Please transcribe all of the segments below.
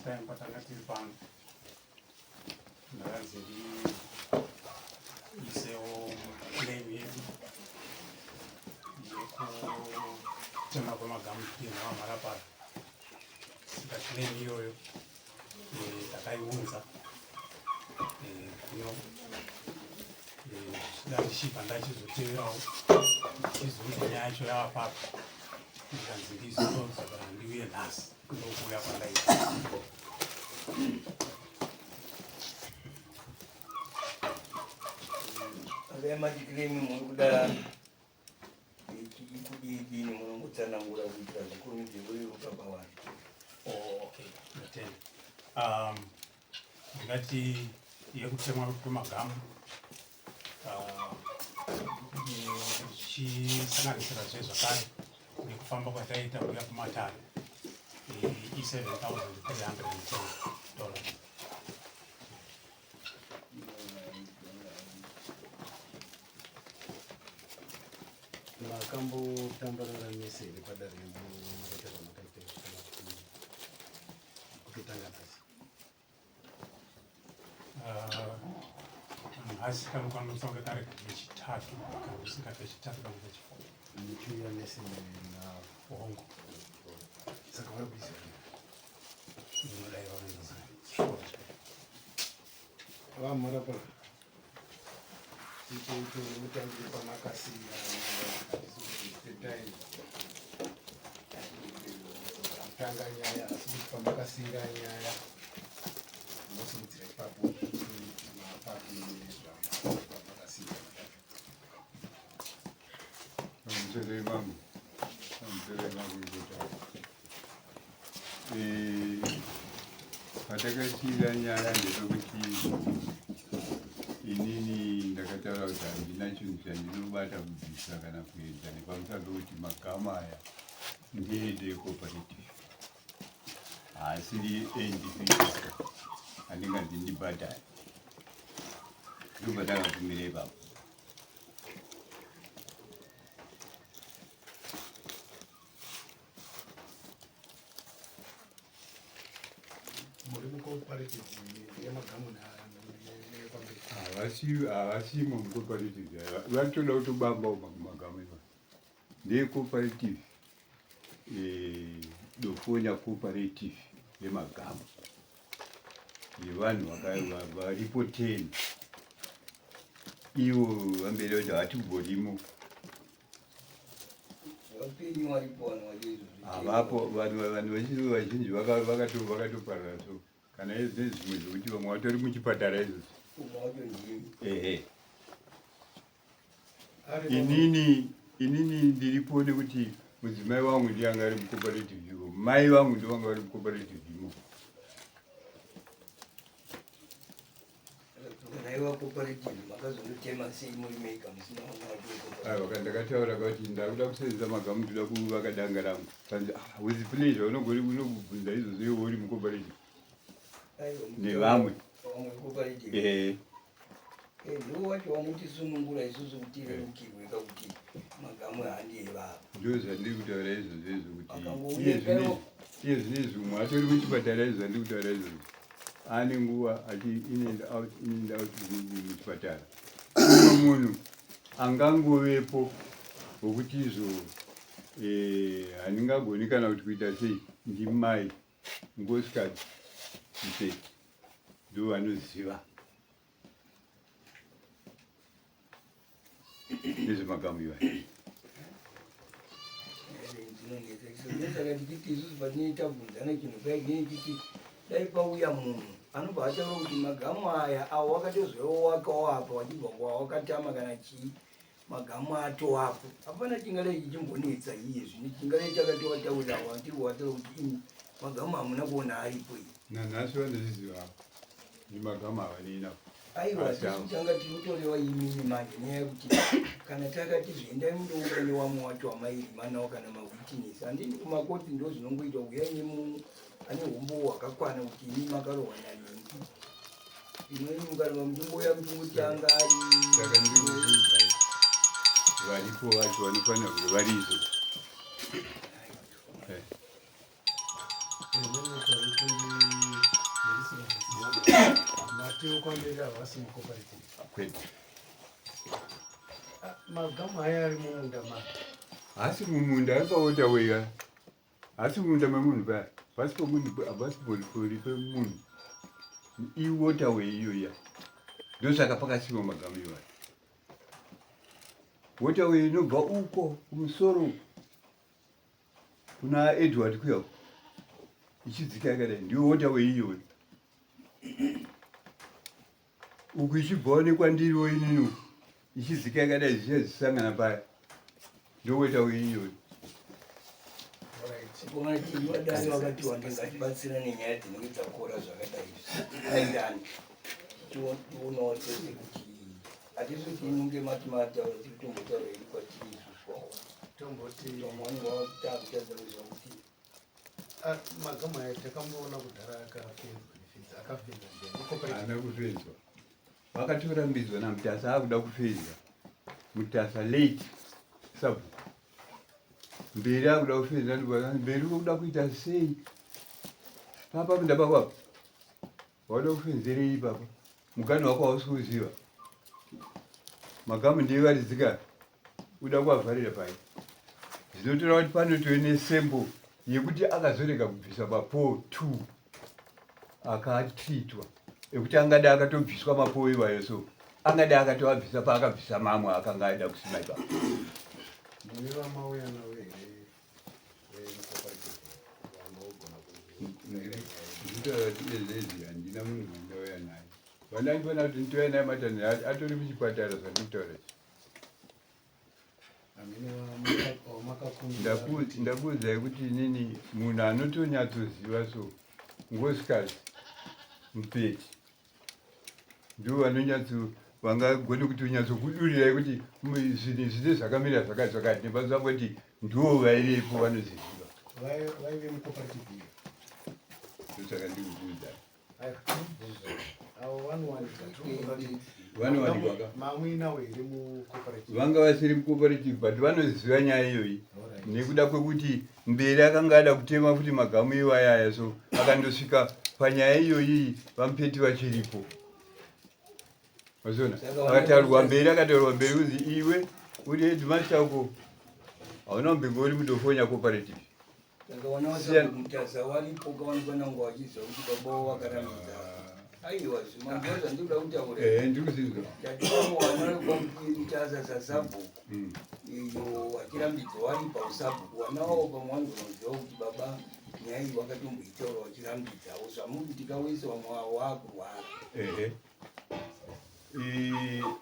Last time patanga tiri pano ndakanzi ndiisewo claim yedu yekutema kwemagamu tiinawamharapara. Saka claim iyoyo takaiunza kuno zvichida ndichibva ndachizoteverawo ndichizounza nyaya yacho yava papi, ndikanzi ndizodzoka ndiuye nhasi, ndokuuya kwandaita. Machiklemi muri kuda kudii munongotsanangura kuitira zvikurumidze kureruka pavanhu. Oh, okay, ndotenda. Ndingati yekutemwa kwemagamu zvichisanganisira zve zvakare nekufamba kwataita kuya kumatare, i$7310. Makambotambarara mese here padare makaita zvamakaita kana kuti kutotanga nhasi? Nhasi kano kanotsauka kari kechitatu, kana usinga kechitatu kana kechifo. Muchiuya mese navo? Hongu. Saka vari kuiziva? Ndinodai vanoiziva. Vamharapa, mutangire pamakasiya time kutanga nyaya, asi kuti pamakasiyira nyaya mosimudzira ipapo, mapapi pamakasiyira. Pamusoro ipapo, pamusoro ipapo ikuta patakasiyira nyaya ndepekuti inini ndakataura kuti handina chinhu chandinobata kubvisa kana kuedza nepamusana pekuti magama aya ndeedu ecooperative, haasiri individual handinganzi ndibhadhare. Ndobva takakumira ipapo. Muri mucooperative yemagamu nepamberi? Havasimo mucooperative, vatoda kutobambawo magamu iva ndeyecooperative, Dofonya Cooperative yemagamu yevanhu varipo 10. Ivo vamberi vacho hatimborimo. Vapenyu varipo vanhu vacho izvozvi? Havapo vanhu. Vanhu vazhinji vakatoparara, so kana izvi zvimwe zvokuti vamwe vatori muchipatara izvozvi. Umwe wacho ndimi? Ehe, inini ndiripo nekuti mudzimai wangu ndiye anga ari mucooperative imo, mai vangu ndo vanga vari mucooperative imo. Naiwa cooperative makazondotema sei muri mega musina vamwe vacho? Aiwa, ndakataura kuti ndakuda kusenzesa magamu, ndoda kuvaka danga rangu. Kanzi, "Ah, with pleasure, unogori unobvunza izvozvo iwe uri mucooperative nevamwe." Vamwe cooperative? Ehe. Ndiwo wacho wamutisunungura isusu kuti tirerukirwe kakuti magamu handi evavo. Ndo zvandiri kutaura izvozvo izvo kuti Akangouya iye zvinezvi umwe atori muchipatara. Izvo zvandiri kutaura izvozvo, ane nguva achi in and out, in and out muchipatara. Umwe munhu angangovepo wokuti izvo handingagoni kana kuti kuita sei, ndimai Ngosikadzi Mupeti, ndo vanoziva nezvemagamu iwayo. Saka tichiti isusu patinenge tabvunzana chinhu pai, tinenge tichiti dai pauya munhu anobva ataura kuti magamu aya awo wakatozoewo wakawo apa wachibva kwawakatama kana chii, magamu atoapo, hapana chingadai chichimbonetsa. Iye zvino chingadai chakatowataurira tiri kuwataura kuti imi magamu hamuna kuona aripo iyi. Nanhasi vanozviziva ni magamu avanina. Aiwa. Asi Tisu tanga tiri kutorewa imimi manje nyaya yekuti kana takati zviendai mundounga newamwe wacho wamairima nawo kana mawitness. Handini kumakoti ndo zvinongoitwa, uyai nemunhu ane umbowo hwakakwana kuti imi makarohwa nanhingi. Ino imi mukaramba muchingouya muchingotanga ari Saka ndiri kukuudzai, varipo vacho vanofanira kunge varizo. Inini Kuti wekwamberi havasi mucooperative. Kwete. Ah, magamu aya ari mumunda make. Haasi mumunda, ari pawaterway aya. Haasi mumunda memunhu paya. Pasi pomunhu, hapasi pori pemunhu. Iwaterway iyoya. Ndosaka pakasimwa magamu iwayo. Waterway inobva uko kumusoro uko kuna Edward kuya uko. Ichidzika yakadai ndiyo waterway iyoyo. Uku ichibvawo nekwandiriwo inini uku ichizika yakadai zvichiya zvichisangana paya ndowaterway iyoyo. Komana vadai vakati wande ngatibatsira nenyaya dzinenge dzakora zvakadai aindani tionawo tese kuti hatisi kuti inunge mati mataura tiri kutombotaura iri kwatiri isusu awa Tomboti vamwe vanenge vakutadza kuziva kuti ah, magamu aya takamboona kudhara akafenzwa nefenzi, akafenza ndiani? Cooperative. Haana kufenzwa, vakatorambidzwa naMutasa akuda kufenza. Mutasa late sabhuku mberi akuda kufenza, ndobva mberi kuda kuita sei papa munda pako apa wauda kufenzerei ipapa muganhu wako hausi kuziva magamu ndevaridzika uda kuavharira pai zvinotora kuti panotove nesample yekuti akazorega kubvisa mapole 2 akatreatwa ekuti angada akatobviswa mapole iwayo, so angada akatoabvisa paakabvisa mamwe akanga aida kusima ipapo. Mune vamauya navo here vemucooperative vanogona kudaira nyaya iyi? Ndinotaura kuti ezvezvi handina munhu wandauya naye. Vandandifana kuti nditouya naye matanhiro atori muchipatara zvandikutaura izvi. Hamene wamakakumbira. Ndakuudzai kuti inini munhu anotonyatsoziva so ngosikazi mupeti ndo vanonyatso vangagone kuti unyatsokudurirai kuti zvinhu izvi zvakamira zvakati zvakati nepazuva kuti ndo vaivepo vanoziziva. Vaive mucooperative iyo. Ndosaka ndikukuudzai. Aiwa, ndizvo avo vanowanika. Vanowanikwa ka. Mamuinawo here mucooperative? Vanga vasiri mucooperative, but vanoziva nyaya iyoyi nekuda kwekuti mberi akanga ada kutema futi magamu iwayaya, so akandosvika panyaya iyoyi vamupeti vachiripo. Mazona akataurwa mberi, akataurwa mberi kunzi iwe uri headmaster uko hauna kumbenge uri mudofonya cooperative. Saka vana vaMutasa waripo kawanikwa nangu vachiziva kuti baba wavo vakarambidza. Aiwa, zvimanzwa zvandikuda kutaura. Ehe, ndiri kuzinzwa. Ndati vana vekwaMutasa sasabhuku iyo vachirambidza wari pausabhuku, vana vavo pamwe vanogona kuziva kuti baba nyaya iyi vakatomboitaura vachirambidzawo zvamuri tikawese vamwe vavo vakurwara. Ehe,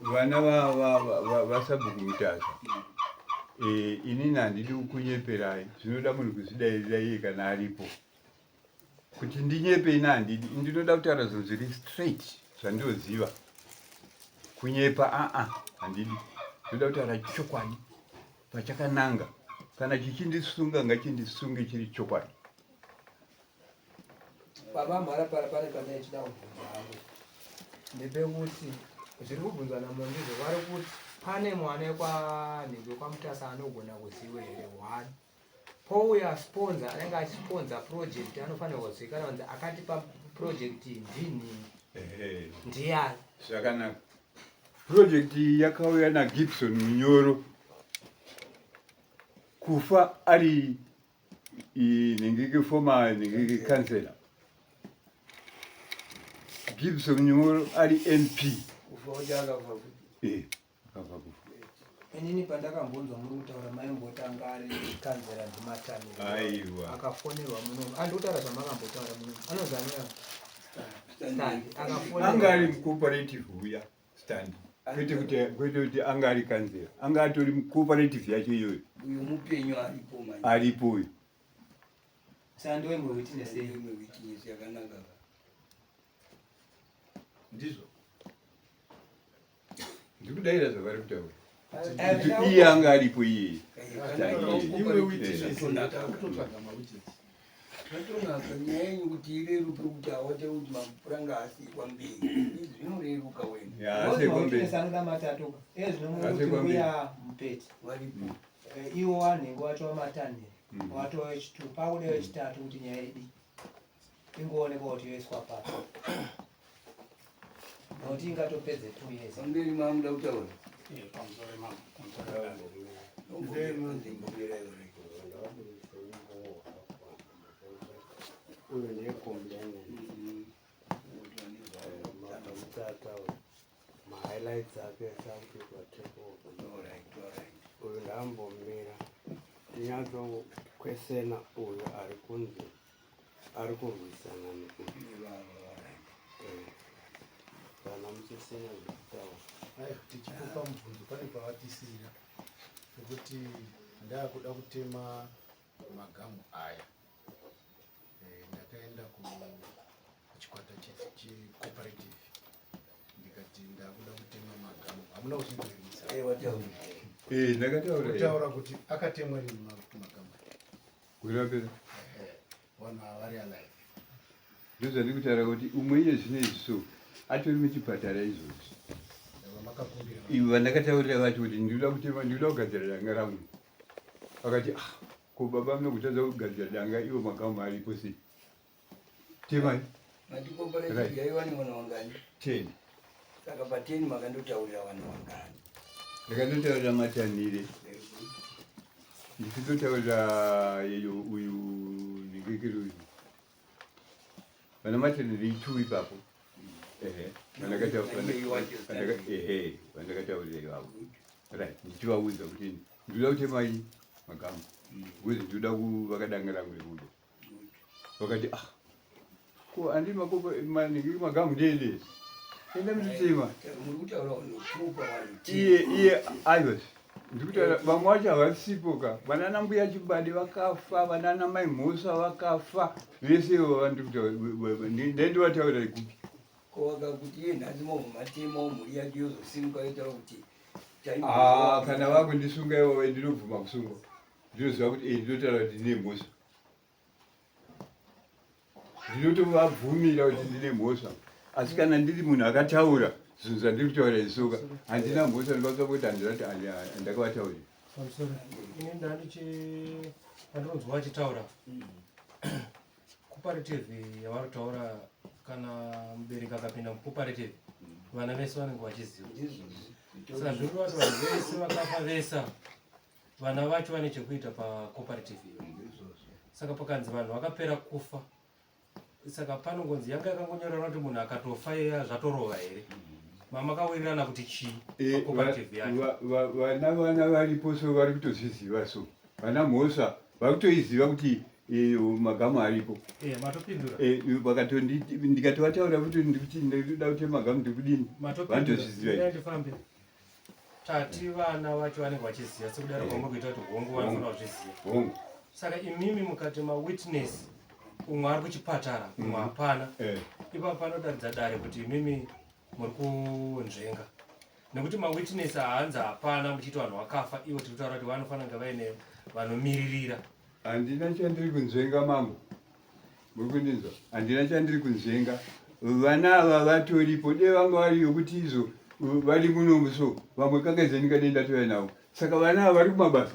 vana vasabhuku Mutasa, inini handidi kukunyeperai. Zvinoda munhu kuzvidairira iye kana aripo. Kuti ndinyepe ini handidi, ndinoda kutaura zvinhu zviri straight zvandinoziva. Kunyepa aa handidi, ndinoda kutaura chokwadi pachakananga. Kana chichindisunga ngachindisunge chiri chokwadi. Baba Mharapara, pane pandaichida kubvunza hangu, ndepekuti zviri kubvunzwa naMondizvo, vari kuti pane mwana wekwanhingwe kwaMutasa anogona kuziva here? One, pouya sponsor anenge achisponsor project anofanirwa kuzivikanwa kunzi akatipa project ndini. Ndiani? Zvakanaka. Project iyi yakauya naGibson Munyoro kufa ari nengeke former nengeke councillor Gibson Munyoro ari MP. Kufa kuti akafa kuti? Akafa kufa. Inini pandakambonzwa muri kutaura maimbotanga ari kanzera ndimataniro. Aiwa. Akafonerwa muno, andikutaura zvamakambotaura muno, anonzi anoya Stanley. Anga ari mucooperative uya stand, kwete kuti anga ari kanzera, anga atori mucooperative yacho iyoyo. Uyu mupenyu aripo manje. Aripo uyu. Saka ndiwe witness imwe witness yakanaka. Ndizvo. Ndikudaira zvavari kutaura kuti iye anga aripo iyeye. Imwe witness, kutotsvaga mawitness. Zvatonaka nyaya yenyu kuti ireruke kuti awate kuti mapuranga asikwa mberi, izvi zvinoreruka wena. Ya, asekwa mberi. Witness anoda matatu ezvino Asekwa kuti mberi. uya mupeti. Varipo. Iwo wanhengo wacho wamatanhiro watova wechitatu, pakuda wechitatu kuti nyaya idi ingoonekwa kuti yoiswa papi. Nokuti ingatopedze 2 years. Pamberi maamuda kutaura. Pamusoro imamo, pamusoro dare. Uyu ndecomplainant Mutata, mahighlights ake esakuitwa take over. Uyu ndambomira ndinyatsokwesena uyu ari kunzi ari kurwisana neuyu. Kana muchisina zvekutaura. Aiwa, tichikupa mubvunzo, pane pavatisira pekuti ndakuda kutema magamu aya. Ndakaenda kuchikwata checooperative ndikati ndakuda kutema magamu. Hamuna kuzvibvirisa. Eh, ndakataura. Kutaura kuti akatemwa rini magamu aya? Kurapera. Vanhu ava vari alive? Ndozvandiri kutaura kuti umwe iye zvino izvi so atori muchipatara izvozvi. Vamakakumbira? Ivo vandakataurira vacho kuti ndinoda kutema, ndinoda kugadzira danga rangu, vakati, "Ah, ko baba munokutadza kugadzira danga ivo magamu aripo sei? Temai." Mati cooperative yaiva nevanhu vangani? 10. Saka pa10 makandotaurira vanhu vangani? Ndakandotaurira Matanire, ndichitotaurira yeyo uyu ndingekeri uyu, vana Matanire itu ipapo. Ehe, ehe, vandakataurira ivavo, right, ndichivaudza kuti ndinoda kutemai magamu because ndinoda kuvaka danga rangu remombe. Vakati, "Ah, ko handi magamu ndende, enda muchitema." Muri kutaura vanhu 2 pavanhu? Iye aiwa, ndikutaura vamwe vacho havasipo ka. Vanana mbuya Chibade vakafa, vanana mai Mhosva vakafa vese ivo. Vandikutaura ndaindovataurira kupi? Ko vakakuti iye nhasi movha matema, mhuri yacho yozosimuka yotaura kuti Ah, kana vakundisunga ivovo, ndinobvuma kusungwa. Ndinoziva kuti ndinotaura kuti ndine mhosva, ndinotovabvumira kuti ndine mhosva. Asi kana ndiri munhu akataura zvinhu zvandiri kutaura isoka, handina mhosva. Ndinobatsa kuti handinati handakavataurira. Pamusoro, ini ndandichi pandinonzwa vachitaura cooperative yavari kutaura, kana mubereki akapinda mucooperative, vana vese vanenge vachiziva. Saka zviri kureva kuti vanhu vese vakafa vesa, vana vacho vane chekuita pacooperative iyo. Saka pakanzi vanhu vakapera kufa, saka panongonzi yanga yakangonyorerwa kuti munhu akatofa iya zvatorova here? Mamakawirirana kuti chii pacooperative yacho? Vana varipo so vari kutozviziva, so vana Mhosva vari kutoiziva kuti magamu aripo. Matopindura. Ndikatovataura kuti ndikuti ndikuda kutema magamu, ndikudini, vanotozviziva Matopindura, ndifambe. Tati vana vacho vanenge vachiziva, sekudaro kwamuri kuita kuti hongu, vanofanira kuzviziva. Hongu. Saka imimi mukati mawitness umwe ari kuchipatara, umwe hapana, ipapo panotaridza dare kuti imimi muri kunzvenga, nekuti mawitness haanzi hapana, muchiti vanhu vakafa, ivo tiri kutaura kuti vanofanira kunge vaine vanomiririra. Handina chandiri kunzvenga, mambo. Muri kundinzwa? Handina chandiri kunzvenga. Vana ava vatoripo, dei vanga vari yokuti izvo vari munomu, so vamwe kangaizeni kadei ndatouya navo. Saka vana ava vari kumabasa.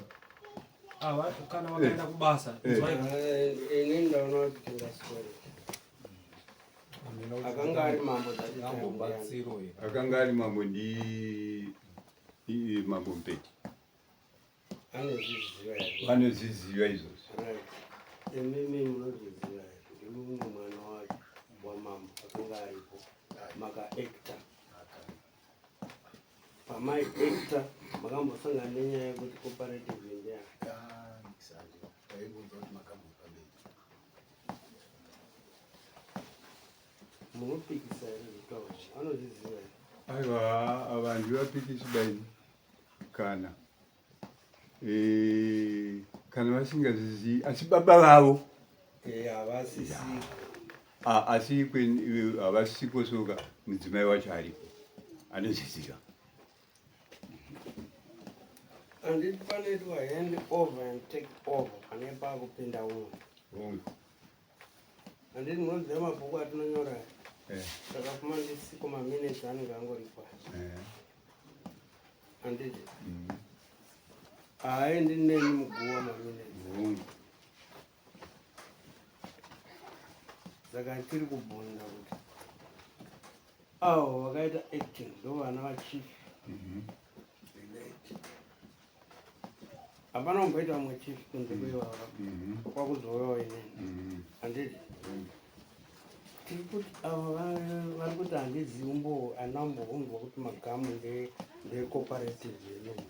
Ava kana vakaenda kubasa, inzwai. Ini ndaona kuti tingaswere akanga ari mambo. Ngambobatsiro here? Akanga ari mambo ndi mambo Mupeti. Anozviziva here? Vanozviziva izvozvo. Right, imimi munozviziva here? Ndimi mumwe mwana wacho wamambo akanga aripo, makaacta. Pamaiacta makambosangana nenyaya yekuti cooperative ndeya? Taingonzwa kuti magamu pamberi. Munopikisa here zvitauro? Anozviziva here? Aiwa, ava handivapikisi baini kana kana vasingazvizivi, asi baba vavo Havasisi. Ah, asi havasiko, soka mudzimai wacho aripo anozviziva. Handiti panoitwa hand over and take over pane pakupinda umwe? Hongu. Handiti munoziva mabhuku atinonyora aya? Eh, Takafuma ndisiko, maminutes anenge angoripo. Handiti haaendi neni muguwa maminutes? Hongu. Saka tiri kubvunza kuti Avo vakaita acting ndo vana vachief. Hapana kumboita vamwe chief kunze kweivava kwakuzouyawo inini. Handiti? Tiri kuti ava vari kuti handizivi umbowo handina kumbounzwa kuti magamu ndecooperative inini.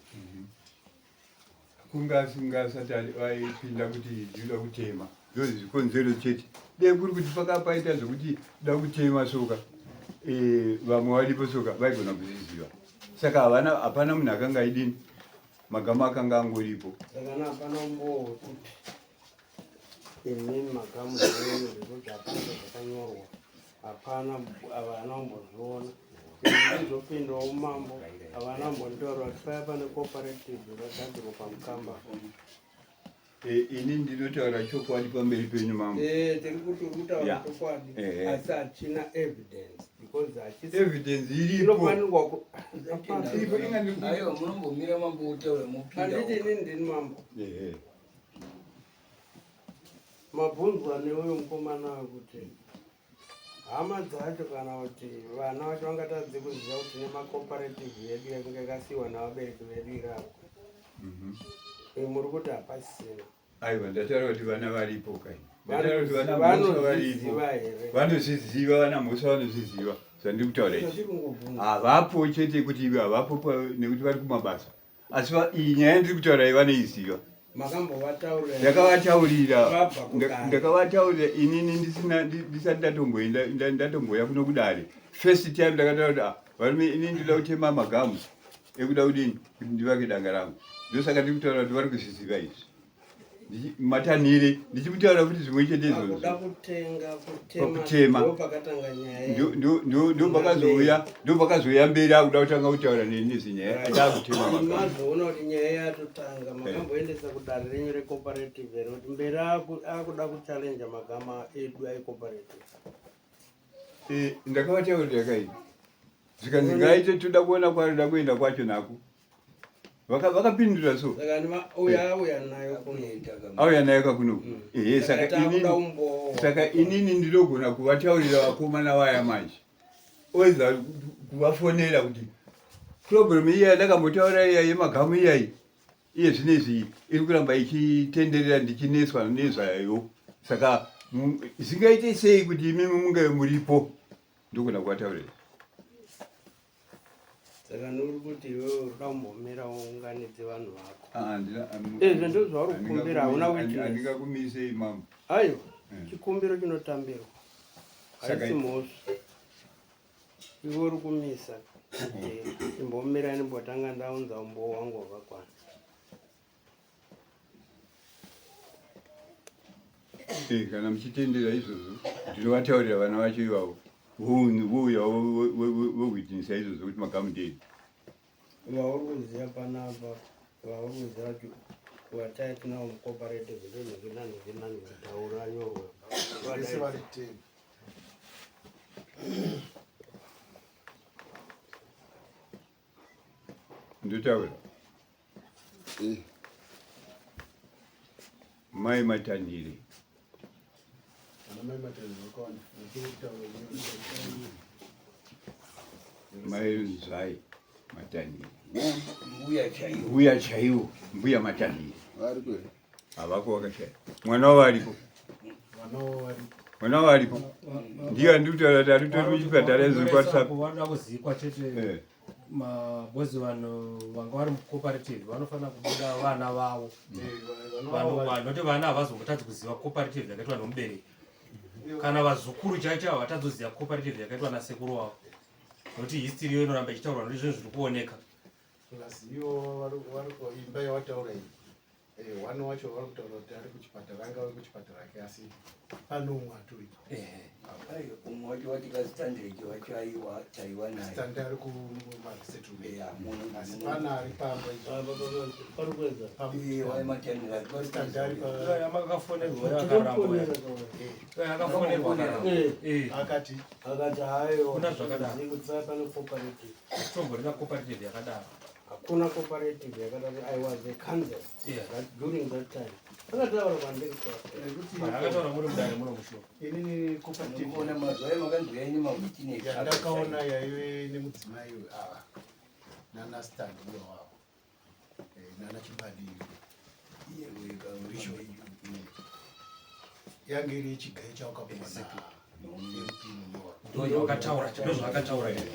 Kunge asingasati aipinda kuti ndinoda kutema ndozvikonzero chete dei kuri kuti pakapaita zvekuti da kutema soka eh, vamwe varipo soka vaigona kuzviziva saka havana hapana munhu akanga aidini magama akanga angoripo saka hapana umbowo wekuti Imimi makamu zvenyu zvekuti hapana zvakanyorwa hapana havana kumbozviona ndizopindawo umambo havana kumbonditaura kuti paya pane cooperative yakagadzirwa pamukamba eh, ini ndinotaura chokwadi pamberi penyu mambo eh, tiri kuti uri kutaura chokwadi eh, asi hachina evidence because hachisi evidence iripo inofanirwa aiwa munombomira mambo utaura mupinda handiti inini ndini mambo Mabvunzwa neuyo mukomana kuti hama dzacho kana kuti vana vacho vangatadze kuziva kuti tine macooperative yedu yakanga yakasiyiwa navabereki vedu irapo mhm. eh, muri kuti hapasisina aiwa ndataura kuti vana varipo kai ndataura kuti vana mhosva varipo vanozviziva vana mhosva vanozviziva zvandiri kutaura izvi havapo chete kuti havapo nekuti vari kumabasa asi iyi nyaya ndiri kutaura iyi vanoiziva makambovataurira ndakavataurira ndakavataurira inini ndisina ndisati ndatomboenda ndatomboya kuno kudare first time ndakataura kuti ah, varume inini ndinoda kutema magamu ekuda kudini kuti ndivake danga rangu ndosaka ndiri kutaura kuti vari kuzviziva izvi matanhire ndichimutaura futi zvimwe chete izvozvo pakutema ndopakazouya ndopakazouya mberi akuda kutanga kutaura neni nezvenyaya atakutema mazoona kuti nyaya yatotanga makamboendesa kudare renyu recooperative here kuti mberi akuda kuchallenja magama edu aecooperative eh, ndakavataurira kaini zvikanzi ngaite toda kuona kwaarida kuenda kwacho nako vakapindura so auya nayo kakuno mm. ehe saka inini ndinogona kuvataurira vakomana vaya manje oedza kuvafonera kuti problem iya yandakambotaura iya yemagamu iyayi iye zvino izvi iri kuramba ichitenderera ndichineswa nezvayo saka zvingaite sei kuti imimi munge muripo ndogona kuvataurira Saka nuri kuti iwewe uri kuda kumbomira uunganidze vanhu vako. Ah, Izvo ndizvo zvauri kukumbira hauna witness. Handingakumisei mambo. Aiwa, eh. chikumbiro chinotambirwa. Haisi mhosva. Iwe uri kumisa. Eh, imbomira ndimbotanga ndaunza umbowo wangu wakakwana. Eh, kana muchitendera izvozvo ndinovataurira vana vacho ivavo vouya vowitnessa izvozvo kuti makamudei vauri kuziva panapa vauri kuziva kuti watai tinawo mucooperative ndonhingi nanhingi nanhingi taura anyorwe vese vari ten ndotaura eh. Mai Matanhire. Mai Nzvai Matanhire. Mbuya chaiwo. Mbuya chaiwo, mbuya Matanhire. Havako vakashaya. Mwana wavo ariko. Mwana wavo aripo. Ndiyo andiri kutaura kuti ari kutori muchipatara izvo kwaTsap. Vanoda kuzikwa chete. Eh. Mabozi vanhu vanga vari mucooperative vanofanira kubuda vana vavo. Eh, Vanoti vana havazombotadzi kuziva cooperative yakaitwa nomubereki. Kana vazukuru chaicho chaivo havatadzi kuziva cooperative yakaitwa nasekuru wavo. Nokuti history iyo inoramba ichitaurwa nokuti zvinhu zviri kuoneka. Plus ivo vari imba yawataura iyi Eh, one wacho vari kutaura kuti ari kuchipatara anga ari kuchipatara ke asi pane umwe atoripo umwe wacho wati kazitandreki wacho aiwa taiwa naye standi ari kumasettlement asi pane ari pamba izvostandi ari akafonerwa akati akati hayo kuna zvakadaro kuti pane cooperative tomborina cooperative yakadaro Hakuna cooperative yakadaro. I was a council yeah. that during that time. Akataura kwandiri Akataura muri mudare muno musho. Inini cooperative Ona mazuva ayo makanzi uyai nemawitness. Yandakaona yaive nemudzimai ava nana stand uyo wavo nana chibadi yange iri yechigayo chawakapuwa naMP Munyoro. Ndozvakataura, ndozvakataura here.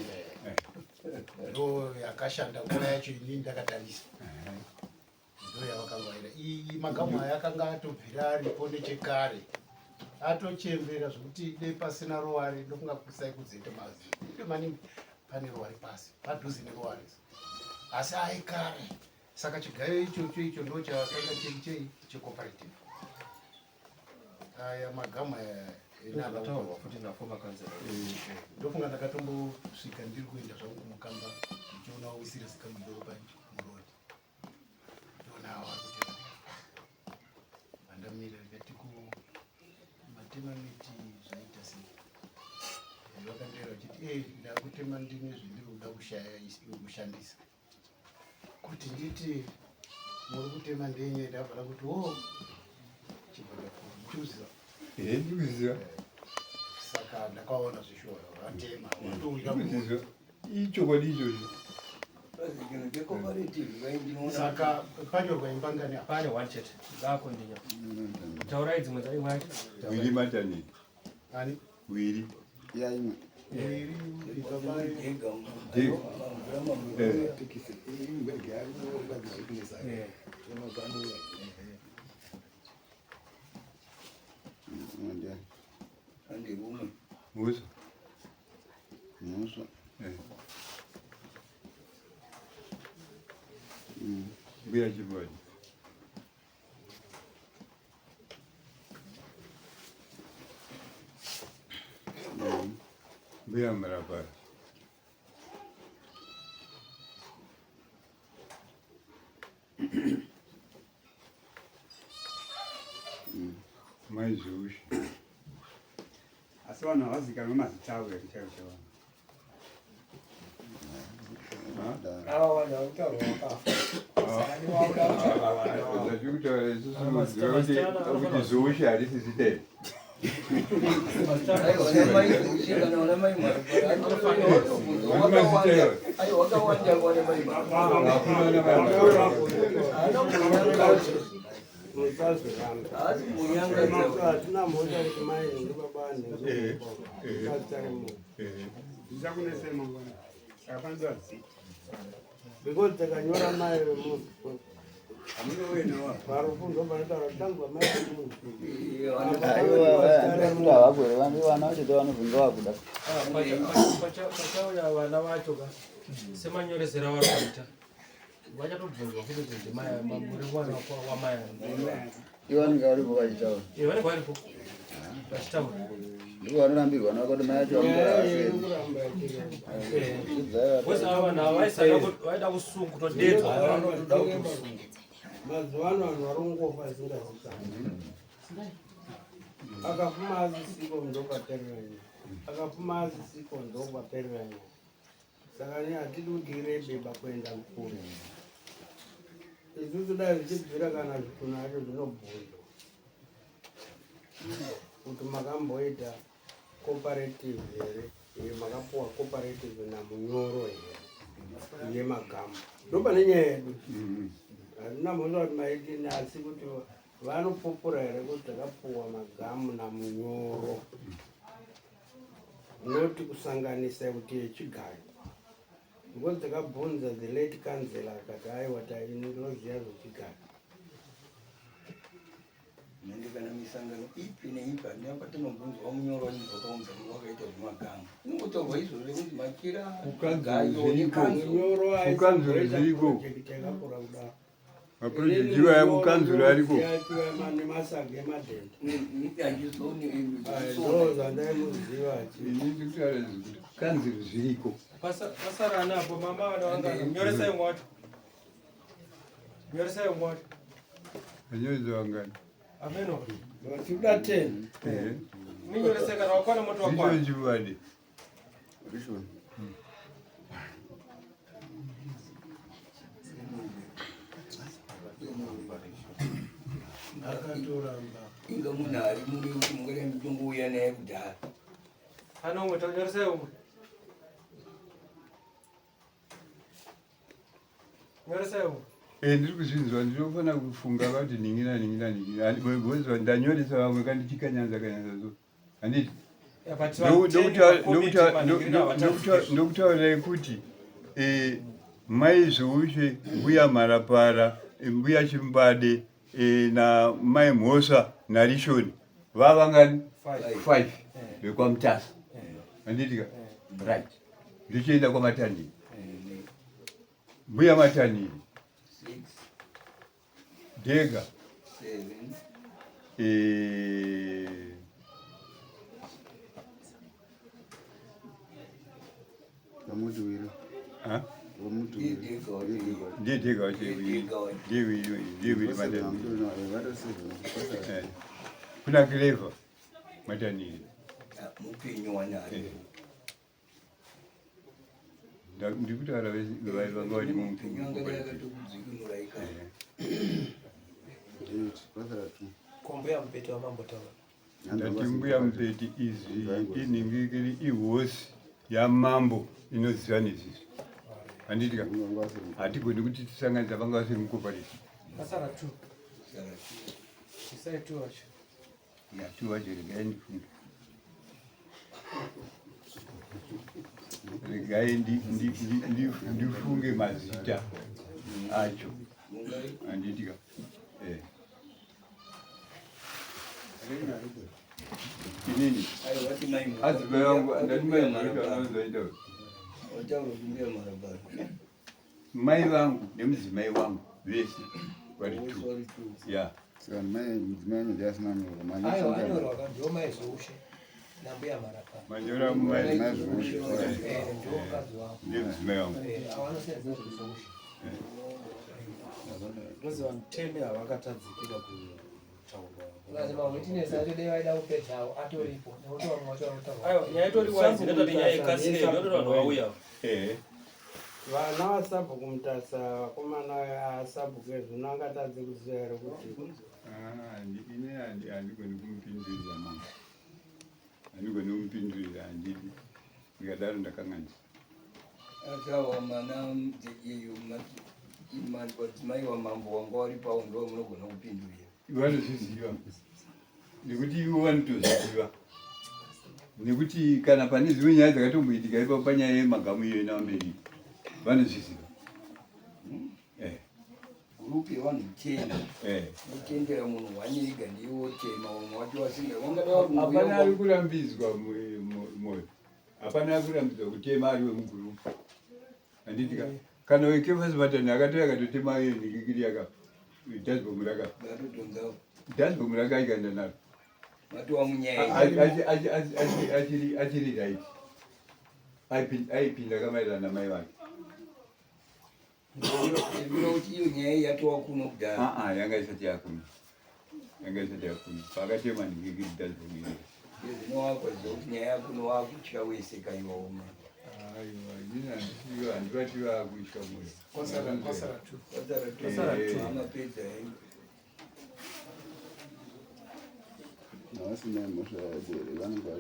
Ndo yakashanda nguva yacho inini ndakatarisa. Ndo yavakangwaira. Iyi magamu aya akanga atobvira aripo nechekare. Atochembera zvekuti dei pasina ruware ndofunga kusai kuzoita mazi. Ndo maningi pane ruware pasi, padhuze neruware. Asi aikare. Saka chigayo ichocho icho ndo chakanga chiri chei checooperative. Aya magamu aya Ndozvakataurwa futi naformer councillor. Ndofunga ndakatombosvika ndiri kuenda zvangu kumukamba ndichiona wisira sikamudoro pamuroad. Ndoona vari kutema. Vandamira ndikati ku matema miti zvaita sei? Vakandira vachiti ndakutema ndine zvendiri kuda kushandisa. Kuti nditi muri kutema ndenye ndabva kuti wo chibva ndikuziva. Ndikuziva. Saka ndakaona zvishuwa vatema watowira Ndikuziva. Ichokwadi ichocho. Chinhu checooperative vaindinoona. Saka panyorwa imba ngani apa? Pane one chete. Ngakondinya. Taurai dzimwe dza imwe yacho. Wiri matani. Ani? Wiri. Ya imwe. Wiri Jega. Jega. Andirume. Musa. Musa. Mbuya Chibodi. Mbuya Murapara. Mai Zveushe. Asi vanhu havazikanwe mazita avo here chaivo chaivo? Ava vanhu vari kutaurwa vakafa. Saka nevauda kutaurwa vana vavo. Zvatiri kutaura isusu kuti Zveushe harisi zita iri. Aiwa namai Zveushe kana vana mai Mharapara. Aiwa wakawanda vana mai Mharapara. Hakuna vana mai Mharapara. Haana kunyangadza. Musazviramba. Haasi kunyangadza. Hatina mhosva kuti mai ndi baba nhingi remunhu. Zvichakunetsei mangwana. Saka panodiwa zita. Because takanyora mai vemunhu Hamunowena parufu ndopanotaura kuti tanzwa mai vemunhu. Vana vacho vanobvunza vakuda. Pachauya vana vacho ka semanyoresero avari kuita vachatobvunzwa futi kuti ndimai muri mwana wamai ani. Ivo vanenge varipo vachitaura. Vanenge varipo vachitaura. Ndipo vanorambirwa navo kuti mai vacho Nyaya iri vamugara kuramba ichiramba. Because ava vanhu ava vaisada vaida kusunga kutodedzwa. Mazuva ano vanhu vari kungofa asingazikanwi. Akapfuma asisiko ndopaperera nyaya. Akapfuma asisiko ndopaperera nyaya. Saka ni hatidi kuti irebeba kuenda kure. Isusu dai zvichibvira kana zvitunha zvacho zvinobvunzwa kuti makamboita cooperative here, iyo makapuwa cooperative naMunyoro here yemagamu. Ndopane nyaya yedu. Hatina mhosva kuti maitini, asi kuti vanopupura here kuti takapuwa magamu naMunyoro, noti kusanganisa kuti yechigayo. Because takabvunza the late councillor akati aiwa taini ndinoziva zvechigayo. Nende kana misangano ipi neipi handina patinobvunzwa Munyoro wakaunza wakaita zvemagamu. Inongotaurwa izvozvo kunzi machira Kukanzuru gayo zviriko. nekanzuru. Munyoro Kukanzuru zviriko. project yakakura kudaro. Maproject iwaya kukanzuru ariko. Nemasaga emadhenda. Handizoni. Ndo zvandaimuziva achi. Ini ndikutaura kuti kukanzuru zviriko. Pasara ana apo mama vana vangana. Nyoresai umwe wacho. Nyoresai umwe wacho. Vanyoredza vangani? Ameno. Tikuda 10. Minyoresai kana wakwana moto wakwana. Zvicho chibade. Akatoramba. Inga munhu ari muno kuti mungadai muchingouya naye kudhara. Pane umwe tanyoresai umwe. Nyoresai umwe. Eh, ndiri kuzvinzwa ndinofanira kufunga kuti ningira ningira ningira because ndanyoresa vamwe kandichikanyanza kanyanza so handiti ndokutaurirai kuti eh, mai zvoushe mbuya mharapara eh, mbuya chimbade eh, na mai mhosva narishoni vavangani five vekwamutasa handitika right ndichienda kwamatanhiri mbuya matanhiri Dega. Eh, ndiye Dega wacho ndiye ndiye wiri mataniri. Eh. Kuna Clever mataniri. Mupenyu wanayo. Eh. Ndikutaura vanga vari Kombuya mupeti wamambotaura. Ndati mbuya mupeti izvi inhingikiri ihosi yamambo inoziva nezvizvi. Handiti ka? Hatigoni kuti tisanganisa vanga vasiri mukopareti. Pasara 2. Isai 2 wacho. Yatu wacho regai ndifunge. Regai ndifunge mazita acho. Handitika. Eh. Inini. Adzimai vangu ndati mai vangu vanozoita. Mai vangu nemudzimai wangu vese vari two. Yeah. Saka mai mudzimai anenge asina nyorwa. Aiwa anyorwa ka ndiwo mai Zvoushe nambuya Marapa. Manyora mai Mai Zvoushe. Eh, ndiwo mukadzi wavo. Ndiye mudzimai wangu. Eh, avanosenza zveZvoushe. Ndozi vanhu teme havakatadzikira kutaurwa. Ngazi mawitness acho dai vaida kupedzawo atoripo nekuti vamwe vacho vanotaura. Aiwa nyaya itori wise inoita kuti nyaya ikasike inoita kuti vanhu vauya. Eh. Vana vasabhuku Mutasa vakomana asabhuku ezvino angatadze kuziva here kuti Ah, ini handigoni kumupindurira mama. Handigoni kumupindurira handidi. Ndikadaro ndakanganisa. Asawa mana iyo madzimai wamambo wanga wari pawo ndo munogona kupindurira. Vanozviziva nekuti ivo vanotozviziva nekuti kana pane dzimwe nyaya dzakatomboitika ipapo panyaya yemagamu iyoyo navamberi vanozviziva. Eh. Gurupu yevanhu chena Eh. kutendera munhu wanyega ndiye wotema vamwe wacho vasinga vangada Hapana ari kurambidzwa moyo, hapana ari kurambidzwa kutema ari wemugurupu. Handiti ka kana wekefasi matani akatouya akatotema iyo nhikikiri yaka dasbomu raka dasbomu raka ikaenda naro matova munyaya achiri right aipinda kamaererano namai vake. Ndinoda kuti iyo nyaya yatova kuno kudhara. Aa, yanga isati yakuno, yanga isati yakuno paakatema nhikikiri dasbomu iri. Zvinovakwa kuti nyaya yakuno wakutya wese kaiwaoma. Aiwa, inini handisiyo, handivati vakuitya moyo. Kwasara kwasara 2. Kwasara Eh. amapedza henyu. Havasina mhosva here vanenge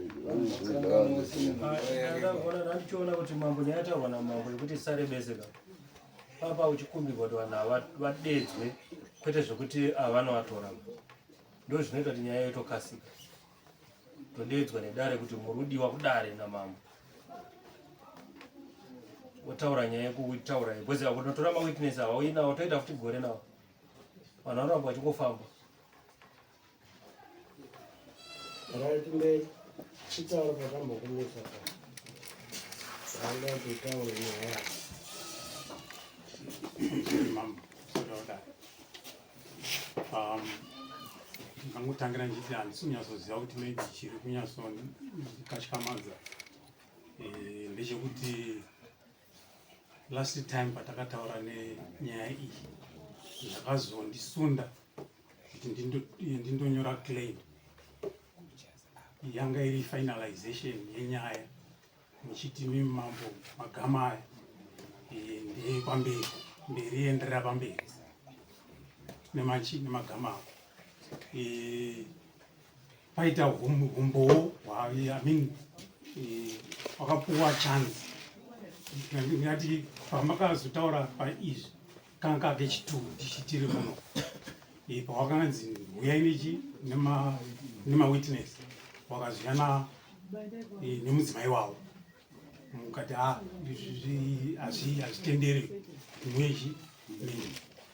Ndakaona ndandichiona kuti mambo nyaya yataurwa namambo yekuti sare bese ka papa uchikumbirwa kuti vanhu ava vadedzwe kwete zvekuti avanovatora ndo zvinoita kuti nyaya yotokasika todedzwa nedare kuti murudiwa kudare namambo wotaura nyaya yekutaura because akunotora mawitness ava uinawo toita futi gore nawo vanhu vanoramba vachingofamba. Right mberi chitauro pakambokumisa pa anga kutaura nyaya yako. Mambo, soda Ngangotangira ndichiti handisi kunyatsoziva kuti maybe chiri kunyatsondikatyamadza ndechekuti last time patakataura nenyaya iyi zvakazondisunda kuti ndindonyora claim yanga iri finalization yenyaya muchiti mimi mambo magama aya ndeyepamberi mberi yenderera pamberi nemagama ako. Eh, paita humbowo I mean eh, wakapuwa chance ndingati pamakazotaura paizvi kanga kakechitu tichitiri muno eh, pawakanzi huyai nechi nemawitness wakaziyana eh, nemudzimai wavo mukati ah, hazvitenderi mwechi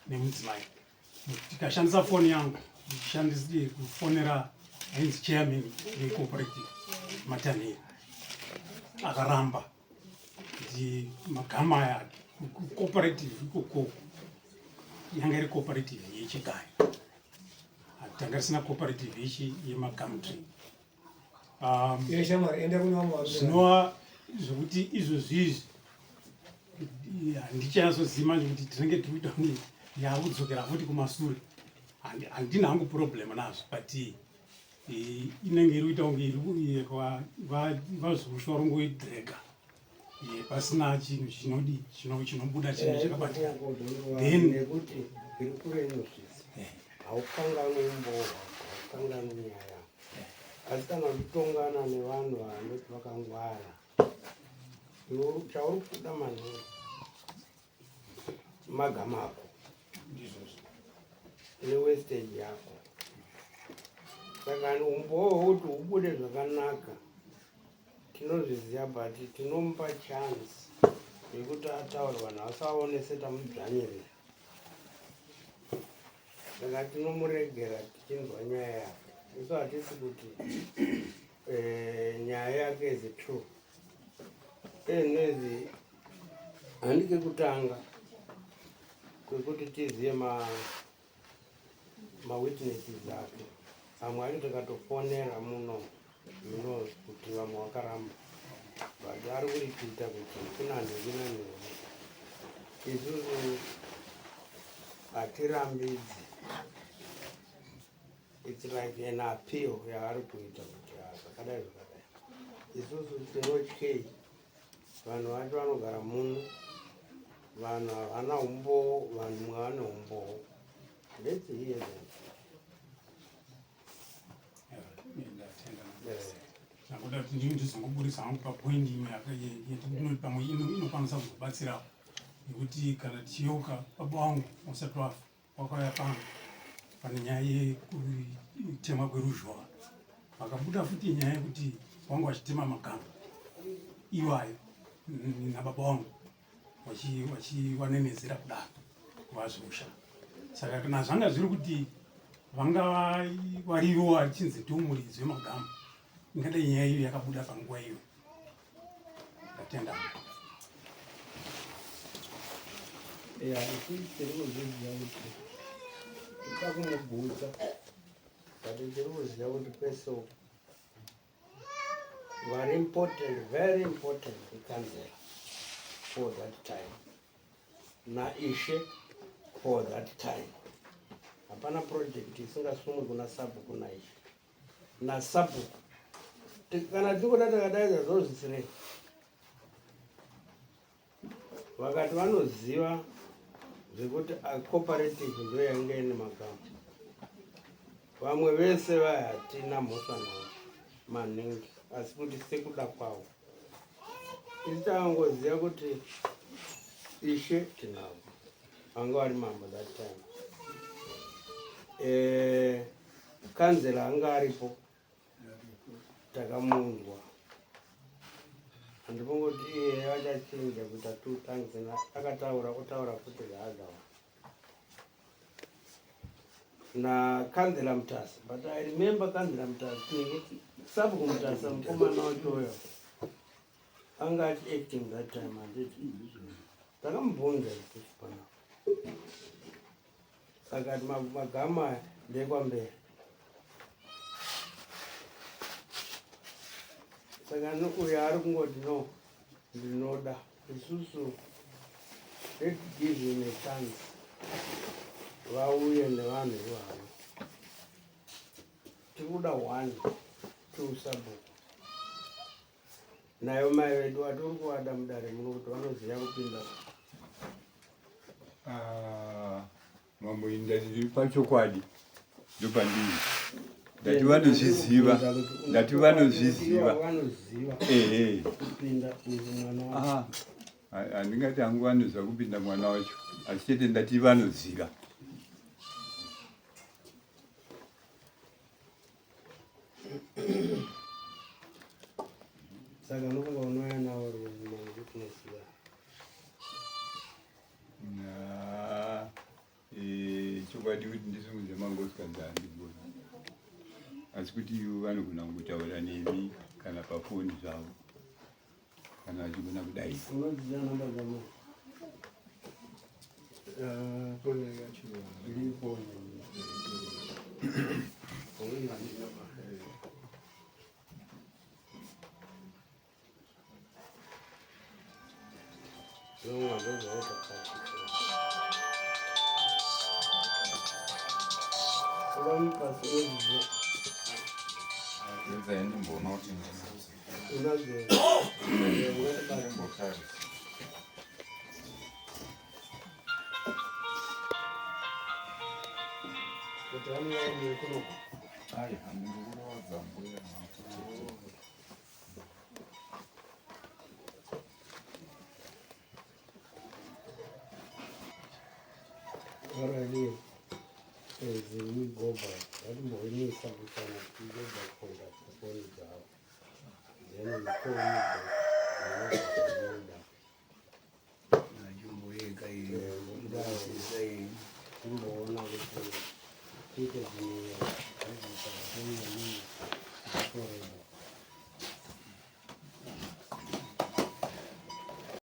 nemudzimai tikashandisa foni yangu ndichishandisa kufonera ainzi chairman vecooperative matanheri akaramba kuti magama aya cooperative ikokoko yanga iri cooperative yechigayo tanga risina cooperative yechi yemagamtree Um, zvinova zvekuti izvozvi izvi handichanyatsoziva manje kuti tinenge tiri kuita kunge yakudzokera futi kumasure handina hangu problem nazvo but eh, inenge iri kuita kunge iri vazvuswa rongoidrega eh, pasina chinhu chinodi chinobuda chinhu eh, chakabatika then nekuti iri kure inosvitsa haukanganwi umbowo hwako haukanganwi nyaya asi kana uchitongana nevanhu vanoti vakangwara iwe chauri kuda maningi magama ako newestage yako saka umbowo hwekuti ubude zvakanaka tinozviziva but tinomupa chance yekuti ataure vanhu vasaone setamudzvanyirira saka tinomuregera tichinzwa nyaya yake isu hatisi kuti eh, nyaya yake is true enezi handike kutanga kwekuti tizive ma mawitnesses ake amwe acho takatofonera muno you know kuti vamwe vakaramba but ari kuripita kuti kuna nhingi nanhingi isusu hatirambidzi its like an appeal yaari kuita kuti ah, zvakadai zvakadai isusu tinotyei vanhu vacho vanogara muno vanhu havana umbowo vanhu mwe vane umbowo let's hear them. Ndakuda kuti ndizongoburitsa hangu papoindi imwe yandinoti pamwe inokwanisa kuzobatsirawo nekuti kana tichiyeuka baba wangu usati wafa wakauya pano pane nyaya yekutemwa kweruzhowa vakabuda futi nyaya yekuti wangu vachitema magamba iwayo nababa wangu vachivanenedzera kudaro vazvusha saka kana zvanga zviri kuti vanga varivo vachinzi ndiwo muridzi wemagamba ingadai nyaya iyo yakabuda panguva iyo ndatenda ya isi tiri kuzviziva kuti tinoda kumugutsa but tiri kuziva kuti pese Very important, very important ikanzela for that time naishe for that time. Hapana project isingasumwi kuna sabhuku naishe nasabhuku. Kana tikuda takadaidza zvozvisirei vakati vanoziva zvekuti cooperative ndo yainge ine magama vamwe vese vaya hatina mhosva navo maningi asi kuti sekuda kwavo isi takangoziva kuti ishe tinavo vanga vari mambo that time eh, kanzela anga aripo takamunzwa handipongoti iye achachinja kuita two times akataura otaura futi the other one nakanzela mutasa but i remember kanzela mutasa sabhuku mutasa mukomana wachoyo anga achi acting that time handiti takamubvunza isusu panapa Saka magama aya ndekwamberi. Saka uyo ari kungoti no ndinoda isusu let's give him a chance vauye nevanhu ivavo tikuda one two sabhuku nayo mai vedu vatori kuvada mudare muno kuti vanoziva kupinda ah, mambo inda ndiri pachokwadi Ndopandiri. Ndati vanozviziva. Ndati vanozviziva. Vanoziva. Ehe. Kupinda mwana wacho. Ah, handingati hangu vanoziva kupinda mwana wacho. Asi chete ndati vanoziva. Saka unofunga unouya nawo kuti unoziva. Eh, chokwadi kuti ndisimudze mangosikazi handigoni asi kuti ivo vanogona kungotaura nemi kana pafoni zvavo kana vachigona kudai unodziziva namba dzamai iripo Ndimboona kuti ndimbotarisa. Ai, handikurowadza mbuya makutete. Alright, as we go back, ngatimboimisa kuitana we go back contact foni dzavo then we call you back unoda Achimboyeka iyo. timboona kuti tiite zvimwe zviita foni yemunhu ichitoreba.